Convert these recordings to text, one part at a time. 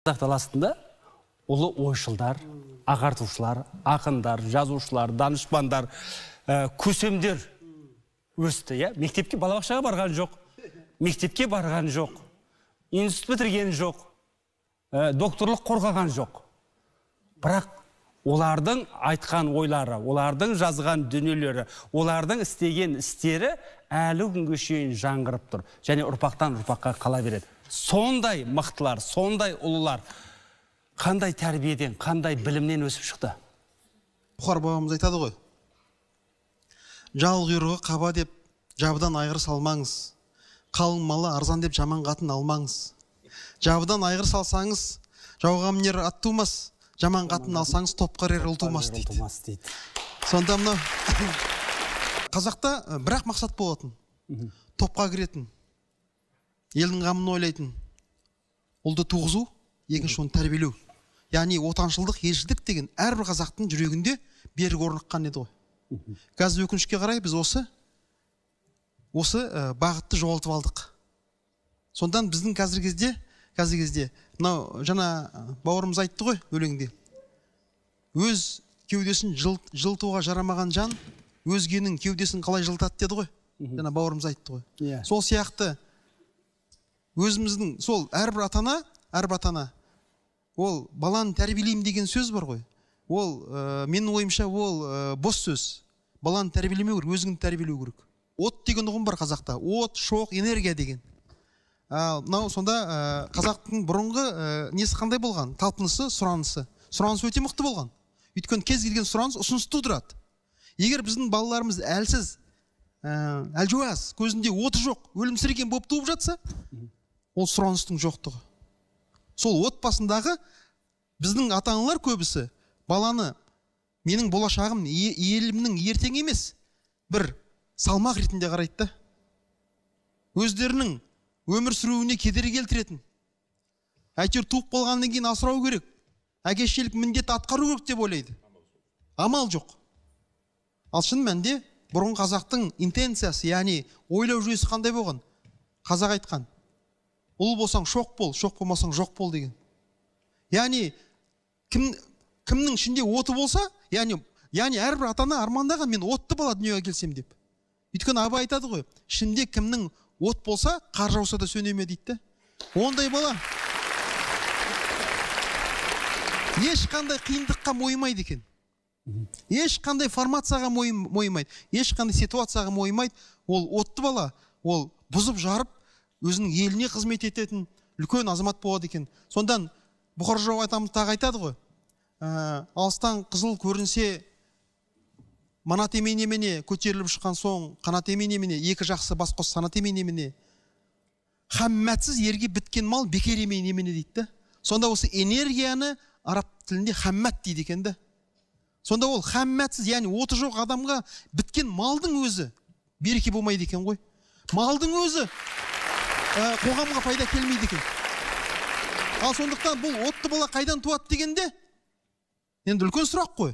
Қазақ даласында ұлы ойшылдар, ағартушылар, ақындар, жазушылар, данышпандар, көсемдер өсті, иә? Мектепке, балабақшаға барған жоқ, мектепке барған жоқ, институт бітірген жоқ, докторлық қорғаған жоқ. Бірақ олардың айтқан ойлары, олардың жазған дүниелері, олардың істеген істері әлі күнге шейін жаңғырып тұр және ұрпақтан ұрпаққа қала береді. Сондай мықтылар, сондай ұлылар қандай тәрбиеден, қандай білімнен өсіп шықты? Бұхар бабамыз айтады ғой, жал құйрығы қаба деп жабыдан айғыр салмаңыз, қалың малы арзан деп жаман қатын алмаңыз. Жабыдан айғыр салсаңыз, жауға мінер ат тумас, жаман қатын алсаңыз, топқа кірер ұл тумас дейді. Сонда мынау қазақта бір-ақ мақсат болатын, топқа кіретін, елдің қамын ойлайтын, ұлды туғызу, екінші оны тәрбиелеу. Яғни отаншылдық, елшілдік деген әрбір қазақтың жүрегінде берік орныққан еді ғой. Қазір өкінішке қарай біз осы бағытты жоғалтып алдық. Сондан біздің қазіргі кезде мынау жаңа бауырымыз айтты ғой өлеңде. Өз кеудесін жылытуға жарамаған жан өзгенің кеудесін қалай жылытады деді ғой. Жаңа бауырымыз айтты ғой. Сол сияқты өзіміздің сол әрбір ата-ана ол баланы тәрбиелеймін деген сөз бар ғой. Ол менің ойымша ол бос сөз. Баланы тәрбиелемеу керек, өзіңді тәрбиелеу керек. От деген ұғым бар қазақта. От, шоқ, энергия деген. Мынау сонда қазақтың бұрынғы несі қандай болған? Талпынысы, сұранысы. Сұранысы өте мықты болған. Өйткені кез келген сұраныс ұсыныс тудырады. Егер біздің балаларымыз әлсіз, әлжуаз, көзінде оты жоқ, өлімсіреген болып туып жатса, ол сұраныстың жоқтығы. Сол отбасындағы біздің ата-аналар көбісі баланы менің болашағым, елімнің ертеңі емес, бір салмақ ретінде қарайды да. Өздерінің өмір сүруіне кедергі келтіретін. Әйтеуір туып болғаннан кейін асырау керек, әке шешелік міндет атқару керек деп ойлайды. Амал жоқ. Ал шын мәнінде бұрын қазақтың интенциясы, яғни ойлау жүйесі қандай болған? Қазақ айтқан: ұл болсаң шоқ бол, шоқ болмасаң жоқ бол деген. Яғни кімнің ішінде оты болса, яғни әрбір ата-ана армандаған мен отты бала дүниеге келсем деп. Өйткені Абай айтады ғой, ішінде кімнің от болса, қар жауса да сөне ме дейді. Ондай бала ешқандай қиындыққа мойымайды екен. Ешқандай формацияға мойымайды, ешқандай ситуацияға мойымайды. Ол отты бала, ол бұзып жарып, өзінің еліне қызмет ететін үлкен азамат болады екен. Сондан Бұхар жырау атамыз тағы айтады ғой, алыстан қызыл көрінсе манат емей немене, көтеріліп шыққан соң қанат емей немене, екі жақсы бас қос санат емей немене, хамматсыз ерге біткен мал бекер емей немене дейді. Сонда осы энергияны араб тілінде хаммат дейді екен да. Сонда ол хамматсыз, яғни оты жоқ адамға біткен малдың өзі береке болмайды екен ғой. Малдың өзі қоғамға пайда келмейді екен. Ал сондықтан бұл отты бала қайдан туады дегенде енді үлкен сұрақ қой.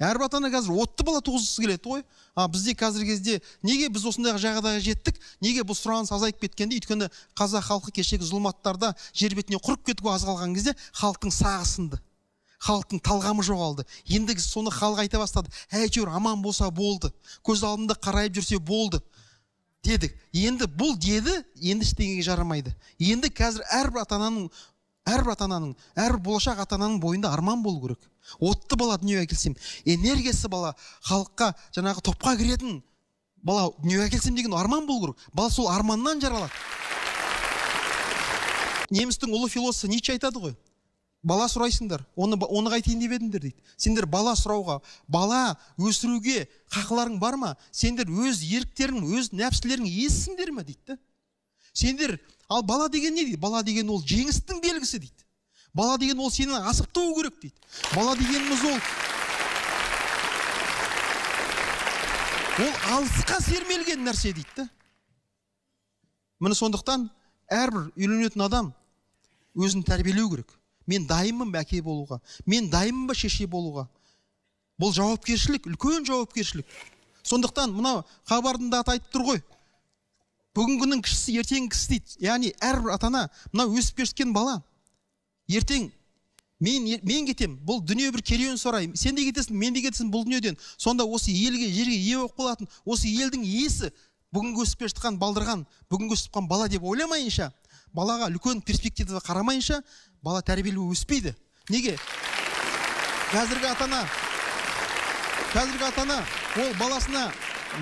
Әрбір ата-ана қазір отты бала туғызғысы келеді ғой. А бізде қазіргі кезде неге біз осындай жағдайға жеттік? Неге бұл сұраныс азайып кеткенде? Өйткені қазақ халқы кешегі зұлматтарда жер бетіне құрып кетуге аз қалған кезде халықтың сағы сынды. Халықтың талғамы жоғалды. Енді соны халық айта бастады. Әйтеуір аман болса болды. Көз алдында қарайып жүрсе болды дедік. Енді бұл деді, енді ештеңеге жарамайды. Енді қазір әрбір ата-ананың, әрбір болашақ ата-ананың бойында арман болу керек. Отты бала дүниеге әкелсем, энергиясы бала, халыққа жаңағы топқа кіретін бала дүниеге әкелсем деген арман болу керек. Бала сол арманнан жаралады. Немістің ұлы философы Ницше айтады ғой, бала сұрайсыңдар, оны қайтейін деп едіңдер дейді. Сендер бала сұрауға, бала өсіруге хақыларың бар ма? Сендер өз еріктерің, өз нәпсілерің иесісіңдер ме дейді. Сендер, ал бала деген не дейді? Бала деген ол жеңістің белгісі дейді. Бала деген ол сенен асып туу керек дейді. Бала дегеніміз ол алысқа сермелген нәрсе дейді. Міне сондықтан әрбір үйленетін адам өзін тәрбиелеу керек. Мен дайынмын ба әке болуға? Мен дайынмын ба шеше болуға? Бұл жауапкершілік, үлкен жауапкершілік. Сондықтан мынау хабардың да аты айтып тұр ғой. Бүгінгінің кішісі ертеңгі кісі дейді. Яғни әрбір ата-ана мынау өсіп өскен бала Ертең мен кетем, бұл дүние бір керуен сарай, сен де кетесің, мен де кетесің бұл дүниеден. Сонда осы елге, жерге ие болып қалатын, осы елдің иесі бүгінгі өсіп келе жатқан балдырған, бүгінгі өсіп жатқан бала деп ойламайынша, балаға үлкен перспективада қарамайынша, бала тәрбиелеу өспейді. Неге? Қазіргі ата-ана ол баласына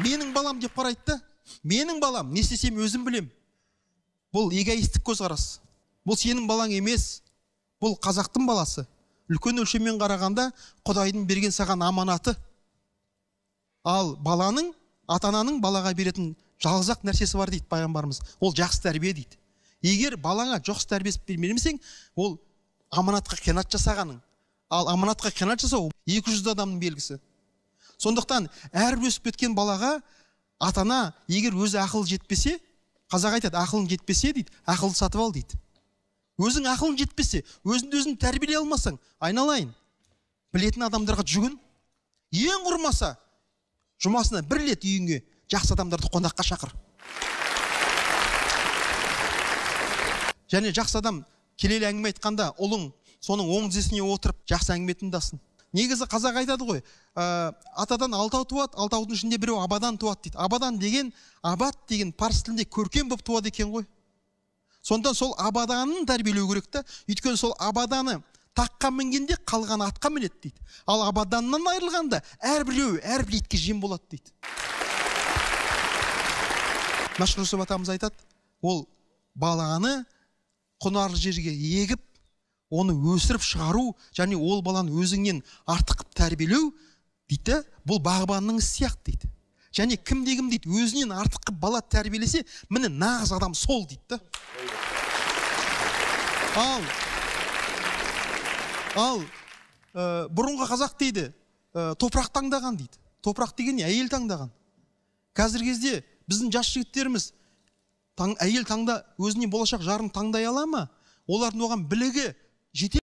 менің балам деп қарайды да, менің балам, не істесем өзім білем. Бұл эгоистік көзқарас. Бұл сенің балаң емес, бұл қазақтың баласы. Үлкен өлшеммен қарағанда Құдайдың берген саған аманаты. Ал баланың, ата-ананың балаға беретін жалғыз-ақ нәрсесі бар дейді пайғамбарымыз. Ол жақсы тәрбие дейді. Егер балаңа жақсы тәрбие бермесең, ол аманатқа қиянат жасағаның. Ал аманатқа қиянат жасау 200 адамның белгісі. Сондықтан әрбір өсіп кеткен балаға ата-ана егер өзі ақыл жетпесе, қазақ айтады, ақылың жетпесе дейді, ақылды сатып ал дейді. Өзің ақылың жетпесе, өзіңді өзің тәрбиелей алмасаң, айналайын, білетін адамдарға жүгін. Ең құрмаса, жұмасына бір рет үйіңе жақсы адамдарды қонаққа шақыр. Және жақсы адам келелі әңгіме айтқанда, ұлың соның оң тізесіне отырып жақсы әңгіме тыңдасын. Негізі қазақ айтады ғой, атадан алтау туады, алтаудың ішінде біреу абадан туады дейді. Абадан деген, абат деген парсы тілінде көркем болып туады екен ғой. Сонда сол абаданын тәрбиелеу керек та, өйткені сол абаданы таққа мінгенде қалған атқа мінеді дейді. Ал абаданнан айырылғанда әрбіреуі әрбір итке жем болады дейді. Мәшһүр Жүсіп атамыз айтады, ол баланы құнарлы жерге егіп, оны өсіріп шығару және ол баланы өзіңнен артық қып тәрбиелеу дейді, бұл бағбанның ісі сияқты дейді. Және кімде кім дейді, өзінен артық қып бала тәрбиелесе, міне нағыз адам сол дейді. Ал бұрынғы қазақ дейді, топырақ таңдаған дейді. Топырақ деген не? Әйел таңдаған. Қазіргі кезде біздің жас жігіттеріміз әйел таңда өзіне болашақ жарын таңдай ала ма? Олардың оған білігі жете